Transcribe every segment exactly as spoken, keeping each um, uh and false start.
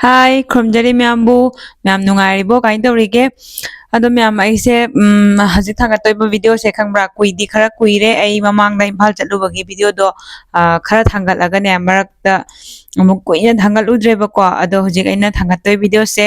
ꯍꯥꯏ, ꯈꯨꯔꯨꯝꯖꯔꯤ ꯃꯌꯥꯝꯕꯨ꯫ ꯃꯌꯥꯝ ꯅꯨꯡꯉꯥꯏꯔꯤꯕꯣ? ꯀꯃꯥꯏꯅ ꯇꯧꯔꯤꯒꯦ? ꯑꯗꯣ ꯃꯌꯥꯝ, ꯑꯩꯁꯦ, ꯎꯝ, ꯍꯧꯖꯤꯛ ꯊꯥꯡꯒꯠꯇꯣꯏꯕ ꯚꯤꯗꯤꯑꯣꯁꯦ ꯈꯪꯕ꯭ꯔꯥ? ꯀꯨꯏꯗꯤ ꯈꯔ ꯀꯨꯏꯔꯦ꯫ ꯑꯩ ꯃꯃꯥꯡꯗ ꯏꯝꯐꯥꯜ ꯆꯠꯂꯨꯕꯒꯤ ꯚꯤꯗꯤꯑꯣꯗꯣ, ꯑ, ꯈꯔ ꯊꯥꯡꯒꯠꯂꯒꯅꯦ, ꯃꯔꯛꯇ ꯑꯃꯨꯛ ꯀꯨꯏꯅ ꯊꯥꯡꯒꯠꯂꯨꯗ꯭ꯔꯦꯕꯀꯣ꯫ ꯑꯗꯣ ꯍꯧꯖꯤꯛ ꯑꯩꯅ ꯊꯥꯡꯒꯠꯇꯣꯏ ꯚꯤꯗꯤꯑꯣꯁꯦ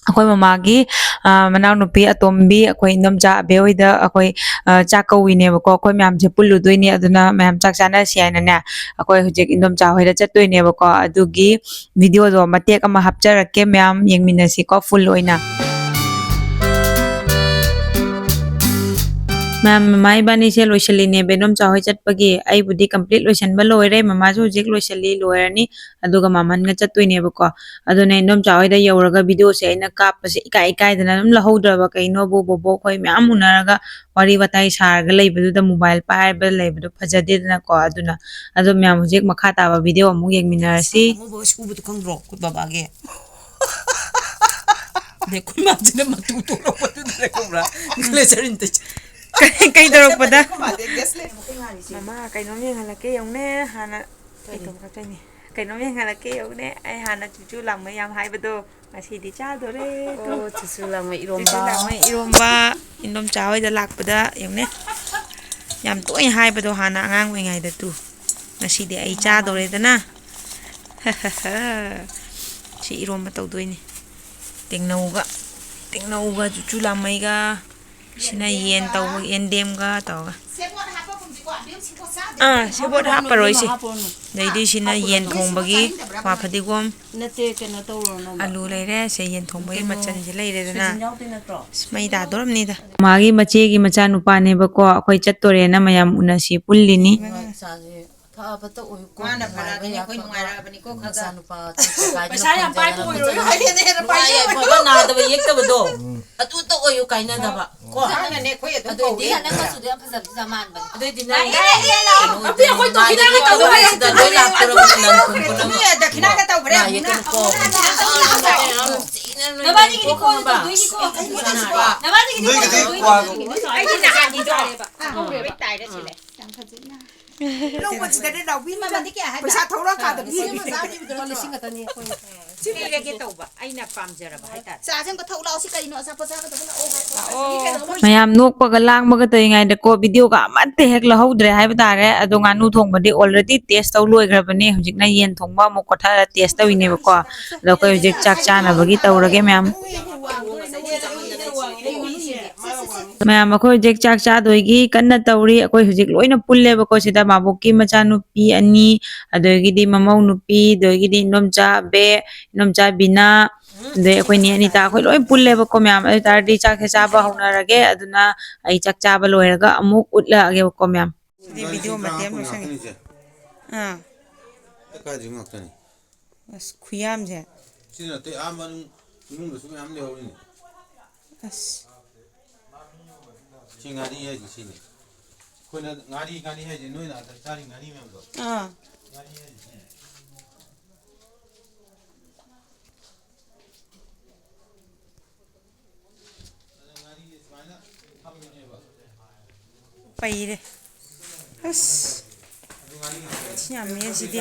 ꯑꯩꯈꯣꯏ ꯃꯃꯥꯒꯤ, ꯑ, ꯃꯅꯥꯎꯅꯨꯄꯤ ꯑꯇꯣꯝꯕꯤ, ꯑꯩꯈꯣꯏ ꯏꯟꯗꯣꯝꯆꯥ ꯑꯕꯦ ꯍꯣꯏꯗ ꯑꯩꯈꯣꯏ, ꯑ, ꯆꯥꯛ ꯀꯧꯏꯅꯦꯕꯀꯣ꯫ ꯑꯩꯈꯣꯏ ꯃꯌꯥꯝꯁꯦ ꯄꯨꯜꯂꯨꯗꯣꯏꯅꯦ, ꯑꯗꯨꯅ ꯃꯌꯥꯝ ꯆꯥꯛ ꯆꯥꯅꯁꯤ ꯍꯥꯏꯅꯅꯦ, ꯑꯩꯈꯣꯏ ꯍꯧꯖꯤꯛ ꯏꯟꯗꯣꯝꯆꯥ ꯍꯣꯏꯗ ꯆꯠꯇꯣꯏꯅꯦꯕꯀꯣ꯫ ꯑꯗꯨꯒꯤ ꯚꯤꯗꯤꯑꯣꯗꯣ ꯃꯇꯦꯛ ꯑꯃ ꯍꯥꯞꯆꯔꯛꯀꯦ, ꯃꯌꯥꯝ ꯌꯦꯡꯃꯤꯟꯅꯁꯤꯀꯣ full ꯑꯣꯏꯅ꯫ ꯃꯌꯥꯝ, ꯃꯃꯥ ꯏꯕꯥꯅꯤꯁꯦ ꯂꯣꯏꯁꯤꯜꯂꯤꯅꯦꯕ ꯏꯟꯗꯣꯝꯆꯥ ꯍꯣꯏ ꯆꯠꯄꯒꯤ꯫ ꯑꯩꯕꯨꯗꯤ complete ꯂꯣꯏꯁꯤꯟꯕ ꯂꯣꯏꯔꯦ, ꯃꯃꯥꯁꯨ ꯍꯧꯖꯤꯛ ꯂꯣꯏꯁꯤꯜꯂꯤ, ꯂꯣꯏꯔꯅꯤ꯫ ꯑꯗꯨꯒ ꯃꯃꯟꯒ ꯆꯠꯇꯣꯏꯅꯦꯕꯀꯣ꯫ ꯑꯗꯨꯅ ꯏꯟꯗꯣꯝꯆꯥ ꯍꯣꯏꯗ ꯌꯧꯔꯒ ꯚꯤꯗꯤꯑꯣꯁꯦ ꯑꯩꯅ ꯀꯥꯞꯄꯁꯦ ꯏꯀꯥꯏ ꯏꯀꯥꯏꯗꯅ ꯑꯗꯨꯝ ꯂꯧꯍꯧꯗ꯭ꯔꯕ꯫ ꯀꯩꯅꯣꯕꯨ, ꯕꯣꯕꯣꯛ ꯈꯣꯏ ꯃꯌꯥꯝ ꯎꯅꯔꯒ ꯋꯥꯔꯤ ꯋꯥꯇꯥꯏ ꯁꯥꯔꯒ ꯂꯩꯕꯗꯨꯗ mobile ꯄꯥꯏꯔꯒ ꯂꯩꯕꯗꯣ ꯐꯖꯗꯦꯗꯅꯀꯣ꯫ ꯑꯗꯨꯅ ꯑꯗꯣ ꯃꯌꯥꯝ ꯍꯧꯖꯤꯛ ꯃꯈꯥ ꯇꯥꯕ ꯚꯤꯗꯤꯑꯣ ꯑꯃꯨꯛ ꯌꯦꯡꯃꯤꯟꯅꯔꯁꯤ꯫ ꯑꯉꯧꯕ ꯁꯨꯕꯗꯣ ꯈꯪꯗ꯭ꯔꯣ? ꯑꯩꯈꯣꯏ ꯕꯕꯥꯒꯤ꯫ ꯑꯗꯩ ꯑꯩꯈꯣꯏ ꯃꯥꯁꯤꯅ ꯃꯇꯨ ꯇꯣꯛꯂꯛꯄꯗꯨꯗ ꯈꯪꯕ꯭ꯔꯥ? ꯒ꯭ꯂꯦꯁꯔꯤꯟꯇ ꯀꯩ, ꯀꯩ ꯇꯧꯔꯛꯄꯗ? ꯑꯩꯈꯣꯏ ꯃꯥꯗꯤ ꯒ꯭ꯌꯥꯁ ꯂꯩ꯫ ꯃꯃꯥ, ꯀꯩꯅꯣꯝ ꯌꯦꯡꯍꯜꯂꯛꯀꯦ ꯌꯦꯡꯉꯨꯅꯦ ꯍꯥꯟꯅ꯫ ꯀꯔꯤ? ꯀꯩꯅꯣꯝ ꯀꯛꯇꯣꯏꯅꯦ꯫ ꯀꯩꯅꯣꯝ ꯌꯦꯡꯍꯜꯂꯛꯀꯦ ꯌꯦꯡꯉꯨꯅꯦ꯫ ꯑꯩ ꯍꯥꯟꯅ ꯆꯨꯆꯨ ꯂꯥꯡꯃꯩ ꯌꯥꯝ ꯍꯥꯏꯕꯗꯣ ꯉꯁꯤꯗꯤ ꯆꯥꯗꯣꯔꯦ꯫ ꯑꯣ, ꯆꯨꯆꯨ ꯂꯥꯡꯃꯩ ꯏꯔꯣꯝꯕ꯫ ꯆꯨꯆꯨ ꯂꯥꯡꯃꯩ ꯏꯔꯣꯝꯕ ꯏꯟꯗꯣꯝꯆꯥ ꯍꯣꯏꯗ ꯂꯥꯛꯄꯗ ꯌꯦꯡꯉꯨꯅꯦ꯫ ꯌꯥꯝ ꯇꯣꯏꯅ ꯍꯥꯏꯕꯗꯣ ꯍꯥꯟꯅ ꯑꯉꯥꯡ ꯑꯣꯏꯔꯤꯉꯩꯗ ꯇꯨ꯫ ꯉꯁꯤꯗꯤ ꯑꯩ ꯆꯥꯗꯣꯔꯦꯗꯅ꯫ ꯁꯤ ꯏꯔꯣꯝꯕ ꯇꯧꯗꯣꯏꯅꯤ꯫ ꯇꯦꯡꯅꯧꯒ, ꯇꯦꯡꯅꯧꯒ ꯆꯨꯆꯨ ꯂꯥꯡꯃꯩꯒ꯫ ꯁꯤꯅ ꯌꯦꯟ ꯇꯧꯕ, ꯌꯦꯟꯗꯦꯝꯒ ꯇꯧꯔꯒ꯫ ꯁꯦꯕꯣꯠ ꯍꯥꯞꯄꯒꯨꯝꯁꯤꯀꯣ, ꯑꯕꯦꯝ ꯁꯦꯕꯣꯠ ꯆꯥꯗꯦ꯫ ꯑꯥ, ꯁꯦꯕꯣꯠ ꯍꯥꯞꯄꯔꯣꯏꯁꯦ꯫ ꯍꯥꯞꯄꯨꯔꯅꯨ, ꯍꯥꯞꯄꯨꯔꯅꯨ꯫ ꯑꯗꯩꯗꯤ ꯁꯤꯅ ꯍꯥꯞꯄꯨꯔꯅꯨ, ꯌꯦꯟ ꯁꯦꯕꯣꯠ ꯊꯣꯡꯕꯒꯤ ꯆꯥꯅꯤꯡꯗꯕ꯭ꯔꯥ? ꯋꯥ ꯐꯗꯤꯒꯣꯝ꯫ ꯅꯠꯇꯦ, ꯀꯩꯅꯣ ꯇꯧꯔꯣ ꯅꯪ꯫ ꯑꯂꯨ ꯂꯩꯔꯦ, ꯁꯦ ꯌꯦꯟ ꯊꯣꯡꯕꯒꯤ ꯀꯩꯅꯣ, ꯃꯆꯜꯁꯦ ꯂꯩꯔꯦꯗꯅ꯫ ꯁꯣꯏꯖꯤꯟ ꯌꯥꯎꯗꯣꯏ ꯅꯠꯇ꯭ꯔꯣ? ꯑꯁ, ꯃꯩ ꯇꯥꯗꯣꯔꯝꯅꯤꯗ꯫ ꯃꯥꯒꯤ ꯃꯆꯦꯒꯤ ꯃꯆꯥꯅꯨꯄꯥꯅꯦꯕꯀꯣ, ꯑꯩꯈꯣꯏ ꯆꯠꯇꯣꯔꯦꯅ ꯃꯌꯥꯝ ꯎꯅꯁꯤ ꯄꯨꯜꯂꯤꯅꯤ꯫ ꯍꯣꯏ, ꯆꯥꯁꯦ꯫ ꯐꯕ ꯇꯧ ꯑꯣꯏꯌꯨꯀꯣ꯫ ꯃꯥꯅ ꯐꯔꯕꯅꯤ, ꯑꯩꯈꯣꯏ ꯅꯨꯡꯉꯥꯏꯔꯛꯑꯕꯅꯤꯀꯣ, ꯈꯔ ꯈꯔ꯫ ꯃꯆꯥꯅꯨꯄꯥ ꯆꯠꯄ ꯀꯥꯏꯗꯨꯅ ꯄꯩꯁꯥ ꯌꯥꯝ ꯄꯥꯏꯕ ꯈꯣꯟꯖꯦꯜ ꯑꯃ ꯑꯣꯏꯔꯣꯏ ꯍꯥꯏꯗꯅ ꯍꯦꯟꯅ ꯅꯨꯡꯉꯥꯏ ꯄꯥꯏꯖꯧ ꯌꯥꯏꯐꯕ, ꯍꯥꯏꯕ꯫ ꯅꯥꯗꯕ ꯌꯦꯛꯇꯕꯗꯣ꯫ ꯎꯝ꯫ ꯑꯗꯨ ꯇꯧ ꯑꯣꯏꯌꯨ ꯀꯥꯏꯅꯗꯕ꯫ ꯀꯣ? ꯅꯪꯅꯅꯦ ꯑꯩꯈꯣꯏ ꯑꯗꯨꯝ ꯑꯗꯨꯏꯗꯤ ꯀꯧꯕ ꯅꯪ ꯌꯥꯗ꯭ꯔꯥ? ꯃꯆꯨꯗꯣ ꯌꯥꯝ ꯐꯖꯕꯁꯤꯗ ꯃꯥꯟꯕꯅꯦ꯫ ꯑꯗꯨꯏꯗꯤ ꯅꯪ ꯑꯩ, ꯑꯩ, ꯑꯩ ꯂꯥꯛꯑꯣ꯫ ꯀꯩꯅꯣ ꯅꯠꯇꯦ, ꯑꯩꯈꯣꯏ ꯗꯈꯤꯅꯥꯒ ꯇꯧꯕ ꯌꯥꯗꯦ꯫ ꯁꯤꯗ ꯂꯣꯏ ꯂꯥꯛꯄ꯭ꯔꯕ ꯅꯪ ꯈꯪꯕ꯭ꯔꯣ ꯅꯪ? ꯅꯣꯏ ꯗꯈꯤꯅꯥꯒ ꯇꯧꯕ꯭ꯔꯥ? ꯅꯥ ꯌꯦꯛꯀꯅꯨꯀꯣ꯫ ꯅꯕꯥꯅꯤꯒꯤꯗꯤ ꯀꯣꯟꯅ ꯇꯧꯗꯣꯏꯅꯤꯀꯣ꯫ ꯏꯆꯥꯅꯨꯄꯥ꯫ ꯅꯕꯥꯅꯤꯒꯤꯗꯤ ꯅꯣꯏꯒꯤꯗꯤ ꯀꯣꯟꯅ ꯀ꯭ꯋꯥ ꯇꯧꯗꯣꯏꯅꯤꯀꯣ꯫ ꯑꯩꯗꯤ ꯅꯍꯥꯟꯒꯤꯗꯣ꯫ ꯑꯥ꯫ ꯂꯣꯏ ꯇꯥꯏꯔꯦ ꯁꯤꯂꯦ꯫ ꯌꯥꯝ ꯐꯖꯩꯅ꯫ ꯂꯧꯕꯁꯤꯗꯅꯦ ꯅꯥꯎꯕꯤ ꯃꯃꯜꯗꯤ ꯀꯌꯥ ꯍꯥꯏꯕ? ꯄꯩꯁꯥ ꯊꯧꯔꯛꯑꯀꯥꯟꯗ ꯂꯤꯁꯤꯡ ꯑꯃ ꯆꯥꯝꯃꯔꯤꯕꯨꯗꯤ ꯂꯨꯄꯥ ꯂꯤꯁꯤꯡ ꯈꯛꯇꯅꯤ ꯑꯩꯈꯣꯏꯅ꯫ ꯁꯤ ꯂꯩꯔꯒꯦ ꯇꯧꯕ ꯑꯩꯅ ꯄꯥꯝꯖꯔꯕ ꯍꯥꯏꯇꯥꯔꯦ꯫ ꯆꯥꯁꯦ ꯑꯃꯨꯛꯀ ꯊꯛꯎ ꯂꯥꯛꯑꯣ꯫ ꯁꯤ ꯀꯩꯅꯣ? ꯑꯆꯥꯄꯣꯠ ꯆꯥꯒꯗꯕ ꯂꯥꯛꯑꯣ꯫ ꯂꯥꯛꯑꯣ꯫ ꯃꯌꯥꯝ ꯅꯣꯛꯄꯒ ꯂꯥꯡꯕꯒ ꯇꯧꯔꯤꯉꯩꯗꯀꯣ, ꯚꯤꯗꯤꯑꯣꯒ ꯑꯃꯠꯇ ꯍꯦꯛ ꯂꯧꯍꯧꯗ꯭ꯔꯦ ꯍꯥꯏꯕ ꯇꯥꯔꯦ꯫ ꯑꯗꯣ ꯉꯥꯅꯨ ꯊꯣꯡꯕꯗꯤ already taste ꯇꯧ ꯂꯣꯏꯈ꯭ꯔꯕꯅꯦ꯫ ꯍꯧꯖꯤꯛꯅ ꯌꯦꯟ ꯊꯣꯡꯕ ꯑꯃꯨꯛ ꯀꯣꯊꯔ taste ꯇꯧꯔꯤꯅꯦꯕꯀꯣ꯫ ꯑꯗꯣ ꯑꯩꯈꯣꯏ ꯍꯧꯖꯤꯛ ꯆꯥꯛ ꯆꯥꯅꯕꯒꯤ ꯇꯧꯔꯒꯦ ꯃꯌꯥꯝ꯫ ꯃꯌꯥꯝ ꯑꯩꯈꯣꯏ ꯍꯧꯖꯤꯛ ꯆꯥꯛ ꯆꯥꯗꯣꯏꯒꯤ ꯀꯟꯅ ꯇꯧꯔꯤ꯫ ꯑꯩꯈꯣꯏ ꯍꯧꯖꯤꯛ ꯂꯣꯏꯅ ꯄꯨꯜꯂꯦꯕꯀꯣ ꯁꯤꯗ, ꯃꯥꯕꯣꯛꯀꯤ ꯃꯆꯥꯅꯨꯄꯤ ꯑꯅꯤ, ꯑꯗꯒꯤꯗꯤ ꯃꯃꯧ ꯅꯨꯄꯤ, ꯑꯗꯒꯤꯗꯤ ꯏꯗꯣꯝꯆꯥ ꯑꯕꯦ, ꯏꯗꯣꯝꯆꯥ ꯕꯤꯅꯥ, ꯑꯗꯩ ꯑꯩꯈꯣꯏ ꯅꯦ ꯑꯅꯤꯇꯥ, ꯑꯩꯈꯣꯏ ꯂꯣꯏ ꯄꯨꯜꯂꯦꯕꯀꯣ ꯃꯌꯥꯝ꯫ ꯑꯗꯨ ꯑꯣꯏ ꯇꯥꯔꯗꯤ ꯆꯥꯛꯁꯦ ꯆꯥꯕ ꯍꯧꯅꯔꯒꯦ꯫ ꯑꯗꯨꯅ ꯑꯩ ꯆꯥꯛ ꯆꯥꯕ ꯂꯣꯏꯔꯒ ꯑꯃꯨꯛ ꯎꯠꯂꯛꯑꯒꯦꯕꯀꯣ ꯃꯌꯥꯝ꯫ ꯁꯤꯗꯤ ꯚꯤꯗꯤꯑꯣ ꯃꯇꯦꯛ ꯑꯃ ꯂꯧꯁꯟꯒꯦ꯫ ꯑꯥ꯫ ꯀꯥꯏꯗꯩ ꯉꯥꯛꯇꯅꯤ? ꯑꯁ, ꯈꯨꯌꯥꯝꯁꯦ꯫ ꯁꯤꯅ ꯅꯠꯇꯦ, ꯑꯥ ꯃꯅꯨꯡ, ꯏꯃꯨꯡꯗꯁꯨ ꯃꯌꯥꯝ ꯂꯩꯍꯧꯔꯤꯅꯦ꯫ ꯑꯁ꯫ ꯁꯤ ꯉꯥꯔꯤ ꯍꯥꯏꯁꯦ ꯁꯤꯅꯤ꯫ ꯑꯩꯈꯣꯏꯅ ꯉꯥꯔꯤ, ꯉꯥꯔꯤ ꯍꯥꯏꯁꯦ ꯅꯣꯏꯅ ꯑꯥꯗ ꯆꯥꯔꯤ ꯉꯥꯔꯤ ꯃꯌꯥꯝꯗꯣ꯫ ꯑꯥ꯫ ꯉꯥꯔꯤ ꯍꯥꯏꯁꯦ ꯁꯤꯅꯤ꯫ ꯄꯩꯔꯦ꯫ ꯑꯁ꯫ ꯁꯤ ꯌꯥꯝꯃꯦ ꯁꯤꯗꯤ꯫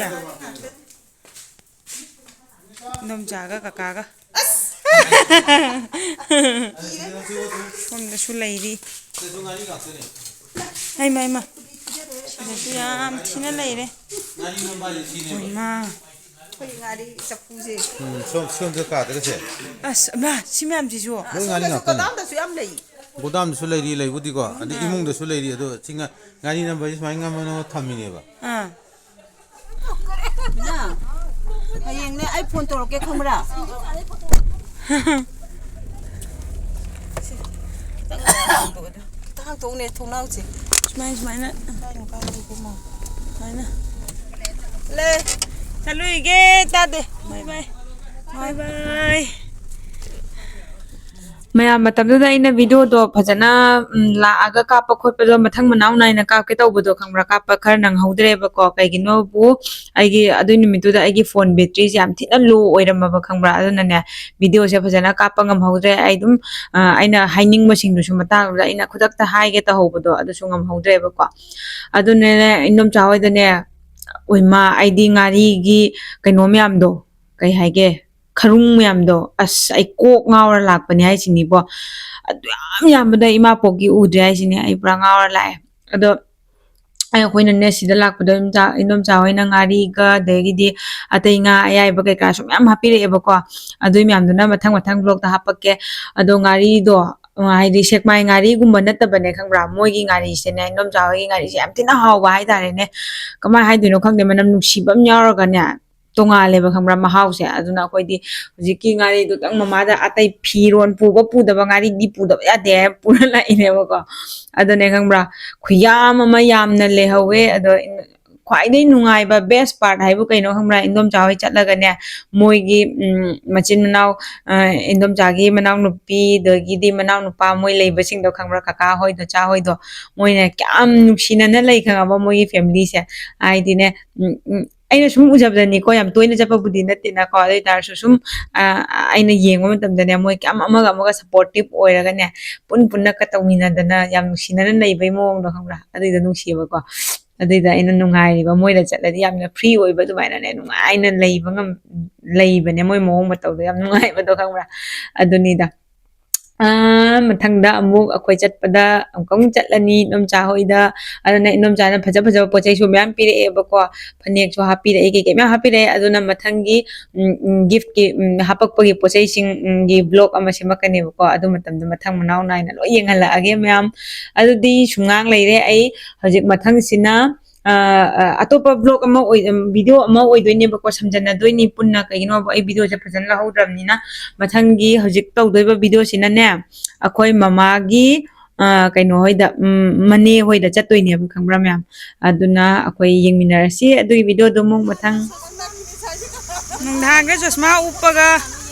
ꯏꯗꯣꯝꯆꯥꯒ ꯀꯀꯥꯒ꯫ ꯁꯣꯝꯗꯁꯨ ꯂꯩꯔꯤ꯫ ꯍꯩꯃ, ꯍꯩꯃ꯫ ꯁꯤꯗꯁꯨ ꯌꯥꯝ ꯊꯤꯅ ꯂꯩꯔꯦ꯫ ꯍꯩꯃ꯫ ꯑꯩꯈꯣꯏ ꯉꯥꯔꯤ ꯆꯐꯨꯁꯦ꯫ ꯎꯝ, ꯁꯣꯝ, ꯁꯣꯝꯗ ꯀꯥꯗꯒꯁꯦ꯫ ꯑꯁ, ꯃꯥ, ꯁꯤ ꯃꯌꯥꯝꯁꯤꯁꯨ꯫ ꯂꯣꯏ ꯉꯥꯔꯤ ꯉꯥꯛꯇꯅꯦ꯫ ꯒꯣꯗꯥꯝꯗꯁꯨ ꯌꯥꯝ ꯂꯩ꯫ ꯒꯣꯗꯥꯝꯗꯁꯨ ꯂꯩꯔꯤ, ꯂꯩꯕꯨꯗꯤꯀꯣ꯫ ꯑꯗꯩ ꯏꯃꯨꯡꯗꯁꯨ ꯂꯩꯔꯤ꯫ ꯑꯗꯣ ꯁꯤ ꯉꯥ-, ꯉꯥꯔꯤ ꯅꯝꯕ ꯍꯥꯏꯁꯦ ꯁꯨꯃꯥꯏꯅ ꯉꯝꯃ ꯅꯝꯃ ꯊꯝꯃꯤꯅꯦꯕ꯫ ꯑꯥ꯫ ꯃꯤꯅꯥ, ꯍꯌꯦꯡꯅꯦ ꯑꯩ ꯐꯣꯟ ꯇꯧꯔꯛꯀꯦ, ꯈꯪꯕ꯭ꯔꯥ? ꯈꯤꯇꯪ ꯍꯥꯡꯇꯣꯛꯎꯅꯦ ꯊꯣꯡꯅꯥꯎꯁꯦ꯫ ꯁꯨꯃꯥꯏꯅ, ꯁꯨꯃꯥꯏꯅ꯫ ꯀꯥꯏꯅꯣ, ꯀꯥꯏꯅꯣ, ꯏꯕꯦꯝꯃ꯫ ꯁꯨꯃꯥꯏꯅ꯫ ꯂꯦ꯫ ꯆꯠꯂꯨꯏꯒꯦ, ꯇꯥꯗꯦ꯫ ꯕꯥꯏ ꯕꯥꯏ꯫ ꯕꯥꯏ ꯕꯥꯏ꯫ ꯃꯌꯥꯝ, ꯃꯇꯝꯗꯨꯗ ꯑꯩꯅ videoꯗꯣ ꯐꯖꯅ, ꯎꯝ, ꯂꯥꯛꯑꯒ ꯀꯥꯞꯄ ꯈꯣꯠꯄꯗꯣ ꯃꯊꯪ ꯃꯅꯥꯎ ꯅꯥꯏꯅ ꯀꯥꯞꯀꯦ ꯇꯧꯕꯗꯣ, ꯈꯪꯕ꯭ꯔꯥ? ꯀꯥꯞꯄ ꯈꯔ ꯅꯪꯍꯧꯗ꯭ꯔꯦꯕꯀꯣ꯫ ꯀꯩꯒꯤꯅꯣꯕꯨ, ꯑꯩꯒꯤ ꯑꯗꯨꯏ ꯅꯨꯃꯤꯠꯇꯨꯗ ꯑꯩꯒꯤ phone batteryꯁꯦ ꯌꯥꯝ ꯊꯤꯅ low ꯑꯣꯏꯔꯝꯃꯕ, ꯈꯪꯕ꯭ꯔꯥ? ꯑꯗꯨꯅꯅꯦ, videoꯁꯦ ꯐꯖꯅ ꯀꯥꯞꯄ ꯉꯝꯍꯧꯗ꯭ꯔꯦ꯫ ꯑꯩ ꯑꯗꯨꯝ, ꯑ, ꯑꯩꯅ ꯍꯥꯏꯅꯤꯡꯕꯁꯤꯡꯗꯨꯁꯨ ꯃꯇꯥꯡꯗꯨꯗ ꯑꯩꯅ ꯈꯨꯗꯛꯇ ꯍꯥꯏꯒꯦ ꯇꯧꯍꯧꯕꯗꯣ, ꯑꯗꯨꯁꯨ ꯉꯝꯍꯧꯗ꯭ꯔꯦꯕꯀꯣ꯫ ꯑꯗꯨꯅꯅꯦ, ꯏꯟꯗꯣꯝꯆꯥ ꯍꯣꯏꯗꯅꯦ, ꯎꯏꯃꯥ, ꯑꯩꯗꯤ ꯉꯥꯔꯤꯒꯤ ꯀꯩꯅꯣ ꯃꯌꯥꯝꯗꯣ, ꯀꯩ ꯍꯥꯏꯒꯦ, ꯈꯔꯨꯡ ꯃꯌꯥꯝꯗꯣ, ꯑꯁ, ꯑꯩ ꯀꯣꯛ ꯉꯥꯎꯔ ꯂꯥꯛꯄꯅꯦ ꯍꯥꯏꯁꯤꯅꯤꯕꯣ꯫ ꯑꯗꯨ ꯌꯥꯝ ꯌꯥꯝꯕꯗ ꯏꯃꯥ ꯄꯣꯛꯀꯤ ꯎꯗ꯭ꯔꯦ ꯍꯥꯏꯁꯤꯅꯦ, ꯑꯩ ꯄꯨꯔꯥ ꯉꯥꯎꯔ ꯂꯥꯛꯑꯦ꯫ ꯑꯗꯣ ꯑꯩ, ꯑꯩꯈꯣꯏꯅꯅꯦ, ꯁꯤꯗ ꯂꯥꯛꯄꯗ ꯏꯟꯗꯣꯝꯆꯥ, ꯏꯟꯗꯣꯝꯆꯥ ꯍꯣꯏꯅ ꯉꯥꯔꯤꯒ, ꯑꯗꯒꯤꯗꯤ ꯑꯇꯩ ꯉꯥ ꯑꯌꯥꯏꯕ ꯀꯩꯀꯥꯁꯨ ꯃꯌꯥꯝ ꯍꯥꯞꯄꯤꯔꯛꯑꯦꯕꯀꯣ꯫ ꯑꯗꯨꯏ ꯃꯌꯥꯝꯗꯨꯅ ꯃꯊꯪ ꯃꯊꯪ vlogꯇ ꯍꯥꯞꯄꯛꯀꯦ꯫ ꯑꯗꯣ ꯉꯥꯔꯤꯗꯣ, ꯑ, ꯍꯥꯏꯗꯤ ꯁꯦꯛꯃꯥꯏ ꯉꯥꯔꯤꯒꯨꯝꯕ ꯅꯠꯇꯕꯅꯦ, ꯈꯪꯕ꯭ꯔꯥ? ꯃꯣꯏꯒꯤ ꯉꯥꯔꯤꯁꯦꯅꯦ, ꯏꯟꯗꯣꯝꯆꯥ ꯍꯣꯏꯒꯤ ꯉꯥꯔꯤꯁꯦ ꯌꯥꯝ ꯊꯤꯅ ꯍꯥꯎꯕ ꯍꯥꯏꯇꯥꯔꯦꯅꯦ꯫ ꯀꯃꯥꯏꯅ ꯍꯥꯏꯗꯣꯏꯅꯣ ꯈꯪꯗꯦ, ꯃꯅꯝ ꯅꯨꯡꯁꯤꯕ ꯑꯃ ꯌꯥꯎꯔꯒꯅꯦ, ꯇꯣꯉꯥꯜꯂꯦꯕ, ꯈꯪꯕ꯭ꯔꯥ, ꯃꯍꯥꯎꯁꯦ꯫ ꯑꯗꯨꯅ ꯑꯩꯈꯣꯏꯗꯤ ꯍꯧꯖꯤꯛꯀꯤ ꯉꯥꯔꯤꯗꯨꯇꯪ ꯃꯃꯥꯗ, ꯑꯇꯩ ꯐꯤꯔꯣꯟ ꯄꯨꯕ ꯄꯨꯗꯕ, ꯉꯥꯔꯤꯗꯤ ꯄꯨꯗꯕ ꯌꯥꯗꯦ ꯍꯥꯏꯅ ꯄꯨꯔ ꯂꯥꯛꯏꯅꯦꯕꯀꯣ꯫ ꯑꯗꯨꯅꯦ, ꯈꯪꯕ꯭ꯔꯥ, ꯈꯨꯌꯥꯝ ꯑꯃ ꯌꯥꯝꯅ ꯂꯩꯍꯧꯋꯦ꯫ ꯑꯗꯣ ꯈ꯭ꯋꯥꯏꯗꯒꯤ ꯅꯨꯡꯉꯥꯏꯕ best part ꯍꯥꯏꯕꯨ ꯀꯩꯅꯣ ꯈꯪꯕ꯭ꯔꯥ, ꯏꯟꯗꯣꯝꯆꯥ ꯍꯣꯏ ꯆꯠꯂꯒꯅꯦ, ꯃꯣꯏꯒꯤ, ꯎꯝ, ꯃꯆꯤꯟ ꯃꯅꯥꯎ, ꯑ, ꯏꯟꯗꯣꯝꯆꯥꯒꯤ ꯃꯅꯥꯎ ꯅꯨꯄꯤ, ꯑꯗꯒꯤꯗꯤ ꯃꯅꯥꯎ ꯅꯨꯄꯥ, ꯃꯣꯏ ꯂꯩꯕꯁꯤꯡꯗꯣ, ꯈꯪꯕ꯭ꯔꯥ, ꯀꯀꯥ ꯍꯣꯏꯗꯣ, ꯆꯥ ꯍꯣꯏꯗꯣ, ꯃꯣꯏꯅ ꯀꯌꯥꯝ ꯅꯨꯡꯁꯤꯅꯅ ꯂꯩ ꯈꯪꯉꯕ, ꯃꯣꯏꯒꯤ familyꯁꯦ꯫ ꯍꯥꯏꯗꯤꯅꯦ, ꯎꯝ, ꯎꯝ, ꯑꯩꯅ ꯁꯨꯝ ꯎꯖꯕꯗꯅꯤꯀꯣ, ꯌꯥꯝ ꯇꯣꯏꯅ ꯆꯠꯄꯕꯨꯗꯤ ꯅꯠꯇꯦꯅꯀꯣ, ꯑꯗꯨ ꯑꯣꯏ ꯇꯥꯔꯁꯨ ꯁꯨꯝ, ꯑ, ꯑꯩꯅ ꯌꯦꯡꯕ ꯃꯇꯝꯗꯅꯦ, ꯃꯣꯏ ꯀꯌꯥꯝ ꯑꯃꯒ ꯑꯃꯒ supportive ꯑꯣꯏꯔꯒꯅꯦ, ꯄꯨꯟ ꯄꯨꯟꯅꯒ ꯇꯧꯃꯤꯟꯅꯗꯅ ꯌꯥꯝ ꯅꯨꯡꯁꯤꯅꯅ ꯂꯩꯕꯩ ꯃꯑꯣꯡꯗꯣ, ꯈꯪꯕ꯭ꯔꯥ? ꯑꯗꯨꯏꯗꯣ ꯅꯨꯡꯁꯤꯌꯦꯕꯀꯣ꯫ ꯑꯗꯨꯏꯗ ꯑꯩꯅ ꯅꯨꯡꯉꯥꯏꯔꯤꯕ, ꯃꯣꯏꯗ ꯆꯠꯂꯗꯤ ꯌꯥꯝꯅ free ꯑꯣꯏꯕ, ꯑꯗꯨꯃꯥꯏꯅꯅꯦ, ꯅꯨꯡꯉꯥꯏꯅ ꯂꯩꯕ ꯉꯝ-, ꯂꯩꯕꯅꯦ꯫ ꯃꯣꯏ ꯃꯑꯣꯡ ꯃꯇꯧꯗꯣ ꯌꯥꯝ ꯅꯨꯡꯉꯥꯏꯕꯗꯣ, ꯈꯪꯕ꯭ꯔꯥ? ꯑꯗꯨꯅꯤꯗ꯫ ꯑ, ꯃꯊꯪꯗ ꯑꯃꯨꯛ ꯑꯩꯈꯣꯏ ꯆꯠꯄꯗ ꯑꯃꯨꯛꯀ ꯑꯃꯨꯛ ꯆꯠꯂꯅꯤ ꯏꯟꯗꯣꯝꯆꯥ ꯍꯣꯏꯗ꯫ ꯑꯗꯨꯅ ꯏꯟꯗꯣꯝꯆꯥꯅ ꯐꯖ ꯐꯖꯕ ꯄꯣꯠ ꯆꯩꯁꯨ ꯃꯌꯥꯝ ꯄꯤꯔꯛꯑꯦꯕꯀꯣ, ꯐꯅꯦꯛꯁꯨ ꯍꯥꯞꯄꯤꯔꯛꯑꯦ, ꯀꯩꯀꯩ ꯃꯌꯥꯝ ꯍꯥꯞꯄꯤꯔꯛꯑꯦ꯫ ꯑꯗꯨꯅ ꯃꯊꯪꯒꯤ, ꯎꯝ, ꯎꯝ, giftꯀꯤ, ꯎꯝ, ꯍꯥꯄꯛꯄꯒꯤ ꯄꯣꯠ ꯆꯩꯁꯤꯡꯒꯤ vlog ꯑꯃ ꯁꯦꯝꯃꯛꯀꯅꯦꯕꯀꯣ꯫ ꯑꯗꯨ ꯃꯇꯝꯗ ꯃꯊꯪ ꯃꯅꯥꯎ ꯅꯥꯏꯅ ꯂꯣꯏ ꯌꯦꯡꯍꯜꯂꯛꯑꯒꯦ ꯃꯌꯥꯝ꯫ ꯑꯗꯨꯗꯤ ꯁꯨꯝ ꯉꯥꯡ ꯂꯩꯔꯦ꯫ ꯑꯩ ꯍꯧꯖꯤꯛ ꯃꯊꯪꯁꯤꯅ, ꯑ, ꯑ, ꯑꯇꯣꯞꯄ vlog ꯑꯃ ꯑꯣꯏ-, ꯎꯝ, video ꯑꯃ ꯑꯣꯏꯗꯣꯏꯅꯦꯕꯀꯣ, ꯁꯝꯖꯟꯅꯗꯣꯏꯅꯤ ꯄꯨꯟꯅ꯫ ꯀꯩꯒꯤꯅꯣꯕꯨ, ꯑꯩ videoꯁꯦ ꯐꯖꯅ ꯂꯧꯍꯧꯗ꯭ꯔꯕꯅꯤꯅ꯫ ꯃꯊꯪꯒꯤ ꯍꯧꯖꯤꯛ ꯇꯧꯗꯣꯏꯕ videoꯁꯤꯅꯅꯦ, ꯑꯩꯈꯣꯏ ꯃꯃꯥꯒꯤ, ꯑ, ꯀꯩꯅꯣ ꯍꯣꯏꯗ, ꯎꯝ, ꯃꯅꯦ ꯍꯣꯏꯗ ꯆꯠꯇꯣꯏꯅꯦꯕ, ꯈꯪꯕ꯭ꯔꯥ ꯃꯌꯥꯝ? ꯑꯗꯨꯅ ꯑꯩꯈꯣꯏ ꯌꯦꯡꯃꯤꯟꯅꯔꯁꯤ ꯑꯗꯨꯒꯤ videoꯗꯣ ꯑꯃꯨꯛ ꯃꯊꯪ꯫ ꯅꯨꯡꯗꯥꯡꯒ ꯆꯁꯃꯥ ꯎꯞꯄꯒ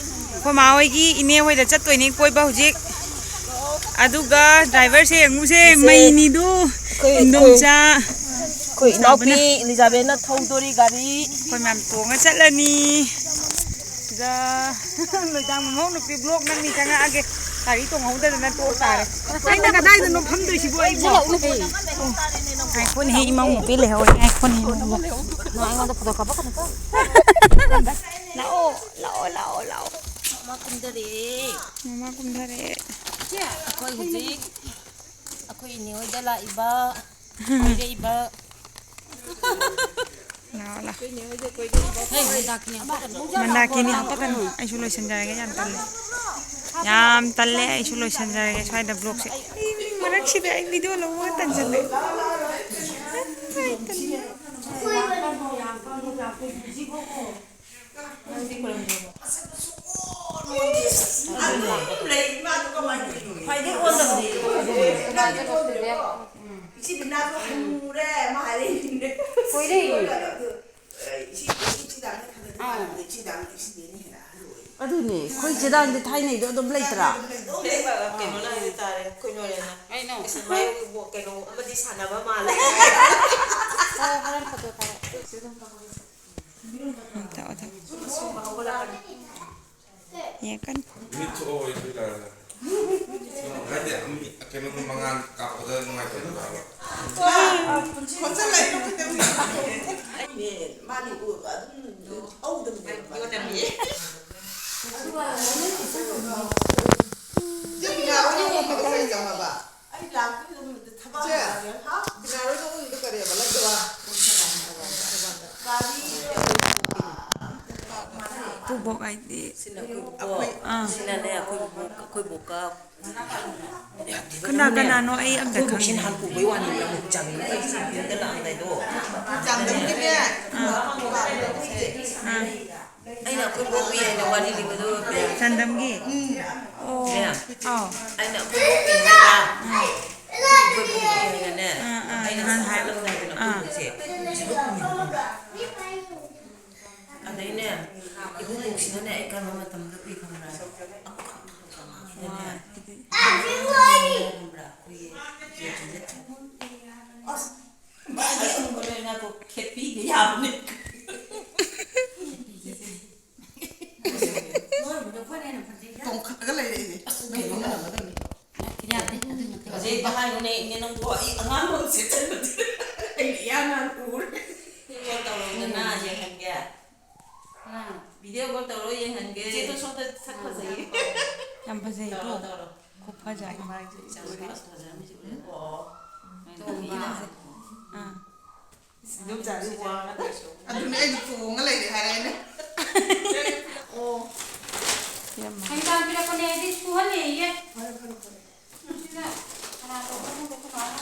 ꯑꯩꯈꯣꯏ ꯃꯥ ꯍꯣꯏꯒꯤ ꯏꯅꯦ ꯍꯣꯏꯗ ꯆꯠꯇꯣꯏꯅꯦ ꯀꯣꯏꯕ ꯍꯧꯖꯤꯛ꯫ ꯑꯗꯨꯒ ꯗ꯭ꯔꯥꯏꯚꯔꯁꯦ ꯌꯦꯡꯉꯨꯁꯦ, ꯏꯆꯦ, ꯃꯩꯅꯤꯗꯨ, ꯑꯩꯈꯣꯏ, ꯏꯟꯗꯣꯝꯆꯥ꯫ ꯑꯩꯈꯣꯏ ꯏꯅꯥꯎꯄꯤ ꯏꯂꯤꯖꯥꯕꯦꯠꯅ ꯊꯧꯗꯣꯔꯤ ꯒꯥꯔꯤ꯫ ꯑꯩꯈꯣꯏ ꯃꯌꯥꯝ ꯇꯣꯡꯉ ꯆꯠꯂꯅꯤ꯫ ꯁꯤꯗ ꯂꯣꯏꯗꯥꯡ ꯃꯃꯧ ꯅꯨꯄꯤ ꯕ꯭ꯂꯣꯛ ꯅꯝꯃꯤ, ꯆꯪꯉꯛꯑꯒꯦ꯫ ꯒꯥꯔꯤ ꯇꯣꯡꯍꯧꯗꯗꯅ ꯇꯣꯛ ꯇꯥꯔꯦ꯫ ꯑꯩꯅ ꯀꯗꯥꯏꯗꯅꯣ ꯐꯝꯗꯣꯏꯁꯤꯕꯣ ꯑꯩꯕꯣ? ꯉꯥꯏꯈꯣꯅꯦꯍꯦ, ꯏꯃꯧ ꯅꯨꯄꯤ ꯂꯩꯍꯧꯔꯦ, ꯉꯥꯏꯈꯣꯅꯦꯍꯦ, ꯏꯃꯧ ꯅꯨꯄꯤ꯫ ꯅꯪ ꯑꯩꯉꯣꯟꯗ ꯐꯣꯇꯣ ꯀꯥꯞꯄꯛꯀꯅꯨꯀꯣ꯫ ꯂꯥꯛꯑꯣ, ꯂꯥꯛꯑꯣ, ꯂꯥꯛꯑꯣ, ꯂꯥꯛꯑꯣ꯫ ꯃꯃꯥ ꯀꯨꯝꯊꯔꯛꯑꯦ꯫ ꯃꯃꯥ ꯀꯨꯝꯊꯔꯛꯑꯦ꯫ ꯑꯩꯈꯣꯏ ꯍꯧꯖꯤꯛ ꯑꯩꯈꯣꯏ ꯏꯅꯦ ꯍꯣꯏꯗ ꯂꯥꯛꯏꯕ, ꯀꯣꯏꯔꯛꯏꯕ꯫ ꯂꯥꯛꯑꯣ, ꯂꯥꯛꯑꯣ꯫ ꯍꯦ, ꯃꯟꯗꯥꯀꯤꯅꯤ ꯍꯥꯄꯛꯀꯅꯨ꯫ ꯃꯟꯗꯥꯀꯤꯅꯤ ꯍꯥꯄꯛꯀꯅꯨ꯫ ꯑꯩꯁꯨ ꯂꯣꯏꯁꯤꯟꯖꯔꯒꯦ, ꯌꯥꯝ ꯇꯜꯂꯦ꯫ ꯌꯥꯝ ꯇꯜꯂꯦ, ꯑꯩꯁꯨ ꯂꯣꯏꯁꯤꯟꯖꯔꯒꯦ ꯁ꯭ꯋꯥꯏꯗ ꯕ꯭ꯂꯣꯛꯁꯦ꯫ ꯑꯩ ꯃꯔꯛꯁꯤꯗ ꯑꯩ ꯚꯤꯗꯤꯑꯣ ꯂꯧꯕꯒ ꯇꯟꯁꯤꯜꯂꯦ꯫ ꯑꯩ ꯇꯜꯂꯦ꯫ ꯈ꯭ꯋꯥꯏꯗꯒꯤ ꯑꯣꯟꯗꯕꯗꯤ ꯏꯆꯦ ꯕꯤꯅꯥꯗꯣ ꯍꯟꯅꯨꯔꯦ, ꯃꯥ ꯍꯥꯏꯔꯛꯏꯅꯦ꯫ ꯀꯨꯏꯔꯦ꯫ ꯑꯗꯨ, ꯑꯦ, ꯏꯆꯦ, ꯏꯆꯦ ꯗꯥꯡꯅ ꯈꯪꯅꯗꯦ, ꯑꯥ꯫ ꯃꯥꯟꯅꯕꯗ ꯏꯆꯦ ꯗꯥꯡꯅ ꯏꯆꯦ ꯕꯦꯅꯤ ꯍꯦꯟꯅ ꯑꯍꯜ ꯑꯣꯏꯌꯦ꯫ ꯑꯗꯨꯅꯦ, ꯑꯩꯈꯣꯏ ꯏꯆꯦ ꯗꯥꯡꯗꯤ ꯊꯥꯏꯅꯩꯗꯣ ꯑꯗꯨꯝ ꯂꯩꯇ꯭ꯔꯥ? ꯑꯗꯨꯝ ꯂꯩꯕ, ꯀꯩꯅꯣꯅ ꯍꯥꯏꯕ ꯇꯥꯔꯦ, ꯑꯩꯈꯣꯏ ꯅꯣꯔꯦꯟꯅ꯫ ꯀꯩꯅꯣ? ꯑꯁ, ꯃꯥꯏ ꯀꯩꯅꯣ ꯑꯃꯗꯤ ꯁꯥꯟꯅꯕ ꯃꯥꯜꯂꯦ꯫ ꯍꯣꯏ, ꯍꯣꯔꯦꯟ ꯐꯣꯇꯣ ꯊꯥꯔꯛꯑꯣ꯫ ꯊꯛꯑꯣ, ꯊꯛꯑꯣ꯫ ꯌꯦꯡꯉꯛꯀꯅꯨ꯫ ꯃꯤꯠ ꯊꯣꯛꯑꯣ, ꯑꯩ ꯊꯣꯛꯏ ꯇꯥꯔꯦ꯫ ꯍꯥꯏꯗꯤ, ꯃꯤ, ꯀꯩꯅꯣꯗꯣ ꯃꯉꯥꯜ ꯀꯥꯞꯄꯗ ꯅꯨꯡꯉꯥꯏꯇꯕꯗꯣ ꯍꯥꯏꯕ꯫ ꯑꯩꯅꯦ, ꯃꯥꯗꯤ ꯑꯗꯨꯝ ꯍꯧꯗꯕꯅꯦꯕ꯫ ꯌꯣꯟꯅꯕꯤ꯫ ꯏꯆꯦ ꯕꯤꯅꯥ ꯍꯣꯏꯅ ꯑꯣꯟꯕꯗꯣ ꯀꯔꯤ ꯇꯧꯅꯕ? ꯑꯩ ꯂꯥꯛꯇꯣꯏ ꯅꯨꯃꯤꯠꯇ ꯊꯕꯛ ꯏꯆꯦ, ꯍꯥꯏꯔꯒꯦ꯫ ꯍꯥ? ꯕꯤꯅꯥ ꯍꯣꯏꯅ ꯑꯣꯟꯕꯗꯣ ꯀꯔꯤꯕ? ꯂꯧꯗꯕ? ꯒꯥꯔꯤ ꯄꯨꯕꯣꯛ ꯍꯥꯏꯗꯤ? ꯁꯤꯅ ꯑꯩꯈꯣꯏ ꯕꯣꯛ꯫ ꯑꯥ꯫ ꯁꯤꯅꯅꯦ, ꯑꯩꯈꯣꯏ ꯕꯣꯛ, ꯑꯩꯈꯣꯏ ꯕꯣꯛꯀ ꯀꯅꯥ ꯀꯅꯥꯅꯣ ꯑꯩ ꯑꯝꯇ ꯑꯩꯈꯣꯏ ꯕꯣꯛꯁꯤ ꯈꯪꯗꯦ꯫ ꯅꯍꯥꯟ ꯄꯨꯕꯩ ꯋꯥꯅꯤ, ꯑꯃꯨꯛ ꯆꯥꯃꯤꯟꯅꯩ, ꯌꯨꯝꯗ ꯂꯥꯛꯑꯝꯗꯥꯏꯗꯣ꯫ ꯆꯥꯟꯗꯝꯒꯤꯅꯦ꯫ ꯑꯥ꯫ ꯑꯥ꯫ ꯑꯩꯅ ꯑꯩꯈꯣꯏ ꯕꯣꯛ ꯄꯤ ꯍꯥꯏꯅ ꯋꯥꯔꯤ ꯂꯤꯕꯗꯣ꯫ ꯆꯥꯟꯗꯝꯒꯤ? ꯎꯝ꯫ ꯑꯣ꯫ ꯃꯦꯝ꯫ ꯑꯥꯎ꯫ ꯑꯩꯅ ꯑꯩꯈꯣꯏ ꯕꯣꯛ ꯄꯤ ꯍꯥꯏꯕ꯫ ꯑꯥ꯫ ꯑꯩꯈꯣꯏ ꯕꯣꯛ ꯄꯤ ꯍꯥꯏꯅꯅꯦ꯫ ꯑꯥ, ꯑꯥ, ꯑꯩꯅ ꯅꯍꯥꯟ ꯍꯥꯏꯕ꯫ ꯆꯠꯂꯝꯗꯥꯏꯗꯅ ꯑꯩꯈꯣꯏ ꯑꯥ꯫ ꯕꯣꯛꯁꯦ ꯊꯤꯕ ꯐꯪꯉꯦ꯫ ꯑꯗꯩꯅꯦ, ꯏꯕꯨꯡꯉꯣ ꯁꯤꯗꯅꯦ ꯑꯩ ꯀꯔꯝꯕ ꯃꯇꯝꯗ ꯎꯏ ꯈꯪꯕ꯭ꯔꯥ? ꯑꯃꯈꯛ ꯈꯪꯕ꯭ꯔꯥ? ꯑꯩꯈꯣꯏꯒꯤ ꯌꯦꯟꯁꯤꯡꯁꯦ ꯈꯦꯠꯄꯤꯒ ꯌꯥꯕꯅꯦ꯫ ꯇꯣꯡꯈꯠꯂꯒ ꯂꯩꯔꯛꯏꯅꯦ꯫ ꯑꯁ, ꯀꯩꯅꯣ ꯃꯥꯟꯅꯒꯗꯕꯅꯤ꯫ ꯌꯥꯗꯦ, ꯑꯗꯨꯏ ꯃꯇꯤꯛ꯫ ꯍꯧꯖꯤꯛ ꯍꯦꯛꯇ ꯍꯥꯏꯌꯨꯅꯦ, ꯏꯅꯦ, ꯅꯪꯕꯨ ꯑꯩ ꯑꯉꯥꯡ ꯑꯃ ꯁꯦꯠꯆꯟꯕꯗꯨꯗ ꯑꯩꯅ ꯏꯌꯥ ꯃꯥꯟ ꯎꯔꯦ꯫ ꯀꯣꯜ ꯇꯧꯔꯣꯗꯅ ꯌꯦꯡꯍꯟꯒꯦ꯫ ꯑꯥ꯫ ꯚꯤꯗꯤꯑꯣ ꯀꯣꯜ ꯇꯧꯔꯣ, ꯌꯦꯡꯍꯟꯒꯦ꯫ ꯏꯆꯦꯗꯣ ꯁꯣꯝꯗ ꯁꯛ ꯐꯖꯩꯌꯦ꯫ ꯌꯥꯝ ꯐꯖꯩꯀꯣ? ꯇꯧꯔꯣ, ꯇꯧꯔꯣ꯫ ꯈꯨꯐꯖ ꯑꯃ꯫ ꯏꯆꯥ ꯅꯨꯄꯥꯁꯨ ꯐꯖꯔꯝꯃꯤꯁꯦ ꯎꯔꯦ꯫ ꯑꯣ꯫ ꯇꯣꯝꯕ꯫ ꯑꯥ꯫ ꯏꯗꯣꯝꯆꯥꯗꯤ ꯋꯥꯡꯉꯗ꯭ꯔꯁꯨ꯫ ꯑꯗꯨꯅꯦ ꯑꯩꯗꯤ ꯇꯣꯡꯉ ꯂꯩꯔꯦ ꯍꯥꯏꯔꯦꯅꯦ꯫ ꯑꯣ꯫ ꯌꯥꯝ ꯃꯥ- ꯀꯩꯅꯣ ꯄꯤꯔꯛꯄꯅꯦ ꯑꯩꯗꯤ ꯁꯨꯍꯜꯂꯦꯌꯦ꯫ ꯐꯔꯦ, ꯐꯔꯦ, ꯐꯔꯦ꯫ ꯁꯤꯅ ꯀꯅꯥ ꯇꯧꯕꯅꯣ ꯈꯪꯗꯦ, ꯑꯩꯈꯣꯏ ꯃꯥꯅ꯫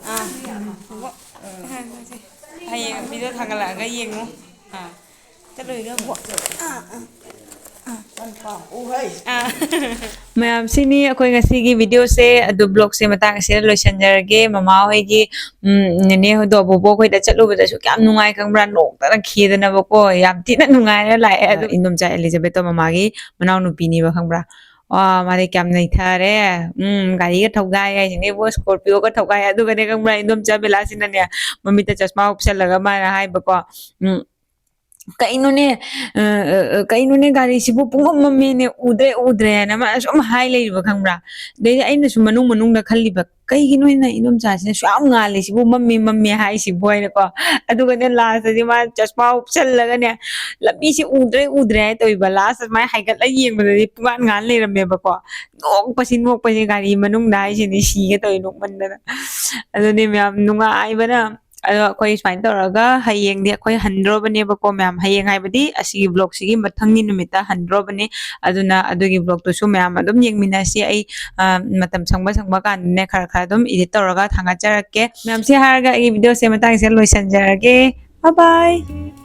ꯑꯥ꯫ ꯍꯌꯦꯡ ꯚꯤꯗꯤꯑꯣ ꯊꯥꯒꯠꯂꯛꯑꯒ ꯌꯦꯡꯉꯨ꯫ ꯑꯥ꯫ ꯆꯠꯂꯣꯏꯒ ꯋꯥ-, ꯑꯥ, ꯑꯥ, ꯑꯥ꯫ ꯑꯥ꯫ ꯃꯌꯥꯝ, ꯁꯤꯅꯤ ꯑꯩꯈꯣꯏ ꯉꯁꯤꯒꯤ ꯚꯤꯗꯤꯑꯣꯁꯦ꯫ ꯑꯗꯨ ꯕ꯭ꯂꯣꯒꯁꯦ ꯃꯇꯥꯡ ꯑꯁꯤꯗ ꯂꯣꯏꯁꯤꯟꯖꯔꯒꯦ꯫ ꯃꯃꯥ ꯍꯣꯏꯒꯤ, ꯎꯝ, ꯅꯦꯅꯦ ꯍꯣꯏꯗꯣ, ꯕꯣꯕꯣꯛ ꯍꯣꯏꯗ ꯆꯠꯂꯨꯕꯗꯁꯨ ꯀꯌꯥꯝ ꯅꯨꯡꯉꯥꯏ ꯈꯪꯕ꯭ꯔꯥ? ꯅꯣꯛꯇꯅ ꯈꯦꯗꯅꯕꯀꯣ, ꯌꯥꯝ ꯊꯤꯅ ꯅꯨꯡꯉꯥꯏꯔ ꯂꯥꯛꯑꯦ꯫ ꯑꯗꯨ ꯏꯟꯗꯣꯝꯆꯥ ꯑꯦꯂꯤꯖꯥꯕꯦꯠꯇꯣ ꯃꯃꯥꯒꯤ ꯃꯅꯥꯎꯅꯨꯄꯤꯅꯦꯕ ꯈꯪꯕ꯭ꯔꯥ? ꯋꯥ, ꯃꯥꯗꯤ ꯀꯌꯥꯝ ꯅꯩꯊꯔꯦ꯫ ꯎꯝ, ꯒꯥꯔꯤꯒ ꯊꯧꯒꯥꯏ ꯍꯥꯏꯁꯤꯅꯦ ꯏꯕꯣ, ꯁ꯭ꯀꯣꯔꯄꯤꯌꯣꯒ ꯊꯧꯒꯥꯏ꯫ ꯑꯗꯨꯒꯅꯦ ꯈꯪꯕ꯭ꯔꯥ, ꯏꯟꯗꯣꯝꯆꯥ ꯕꯦꯂꯥꯁꯤꯅꯅꯦ, ꯃꯃꯤꯠꯇ ꯆꯁꯃꯥ ꯎꯞꯁꯜꯂꯒ ꯃꯥꯅ ꯍꯥꯏꯕꯀꯣ, ꯎꯝ, "ꯀꯩꯅꯣꯅꯦ, ꯑ, ꯑ, ꯑ, ꯀꯩꯅꯣꯅꯦ, ꯒꯥꯔꯤꯁꯤꯕꯨ ꯄꯨꯡꯃꯝ ꯃꯝꯃꯦꯅꯦ, ꯎꯗ꯭ꯔꯦ, ꯎꯗ꯭ꯔꯦꯅ" ꯃꯥꯅ ꯁꯨꯝ ꯍꯥꯏ ꯂꯩꯔꯤꯕ ꯈꯪꯕ꯭ꯔꯥ? ꯑꯗꯩꯗꯤ ꯑꯩꯅꯁꯨ ꯃꯅꯨꯡ ꯃꯅꯨꯡꯗ ꯈꯜꯂꯤꯕ, "ꯀꯩꯒꯤꯅꯣ ꯍꯦꯟꯅ ꯏꯟꯗꯣꯝꯆꯥꯁꯤꯅ ꯁꯨꯛꯌꯥꯝ ꯉꯥꯜꯂꯤꯁꯤꯕꯨ, ꯃꯝꯃꯦ, ꯃꯝꯃꯦ ꯍꯥꯏꯁꯤꯕꯨ?" ꯍꯥꯏꯅꯀꯣ꯫ ꯑꯗꯨꯒꯅꯦ, ꯂꯥꯁꯇꯗꯤ ꯃꯥ ꯆꯁꯃꯥ ꯎꯞꯁꯜꯂꯒꯅꯦ, ꯂꯝꯕꯤꯁꯦ ꯎꯗ꯭ꯔꯦ, ꯎꯗ꯭ꯔꯦ ꯍꯥꯏ ꯇꯧꯏꯕ꯫ ꯂꯥꯁꯇ ꯁꯨꯃꯥꯏꯅ ꯍꯥꯏꯒꯠꯂ ꯌꯦꯡꯕꯗꯗꯤ ꯄꯨꯡꯉꯥꯟ ꯉꯥꯟ ꯂꯩꯔꯝꯃꯦꯕꯀꯣ꯫ ꯅꯣꯛꯄꯁꯤ, ꯅꯣꯛꯄꯁꯤ ꯒꯥꯔꯤ ꯃꯅꯨꯡꯗ ꯍꯥꯏꯁꯤꯅꯤ, ꯁꯤꯒꯦ ꯇꯧꯏ ꯅꯣꯛꯃꯟꯗꯅ꯫ ꯑꯗꯨꯅꯦ ꯃꯌꯥꯝ, ꯅꯨꯡꯉꯥꯏꯕꯅ꯫ ꯑꯗꯣ ꯑꯩꯈꯣꯏ ꯁꯨꯃꯥꯏꯅ ꯇꯧꯔꯒ ꯍꯌꯦꯡꯗꯤ ꯑꯩꯈꯣꯏ ꯍꯟꯗ꯭ꯔꯣꯕꯅꯦꯕꯀꯣ ꯃꯌꯥꯝ꯫ ꯍꯌꯦꯡ ꯍꯥꯏꯕꯗꯤ ꯑꯁꯤꯒꯤ ꯕ꯭ꯂꯣꯒꯁꯤꯒꯤ ꯃꯊꯪꯒꯤ ꯅꯨꯃꯤꯠꯇ ꯍꯟꯗ꯭ꯔꯣꯕꯅꯦ꯫ ꯑꯗꯨꯅ ꯑꯗꯨꯒꯤ ꯕ꯭ꯂꯣꯒꯇꯨꯁꯨ ꯃꯌꯥꯝ ꯑꯗꯨꯝ ꯌꯦꯡꯃꯤꯟꯅꯁꯤ꯫ ꯑꯩ, ꯑ, ꯃꯇꯝ ꯁꯪꯕ ꯁꯪꯕ ꯀꯥꯟꯗꯅꯦ ꯈꯔ ꯈꯔ ꯑꯗꯨꯝ ꯏꯗꯤꯠ ꯇꯧꯔꯒ ꯊꯥꯒꯠꯆꯔꯛꯀꯦ꯫ ꯃꯌꯥꯝ, ꯁꯤ ꯍꯥꯏꯔꯒ ꯑꯩꯒꯤ ꯚꯤꯗꯤꯑꯣꯁꯦ ꯃꯇꯥꯡꯁꯤꯗ ꯂꯣꯏꯁꯤꯟꯖꯔꯒꯦ꯫ Bye bye꯫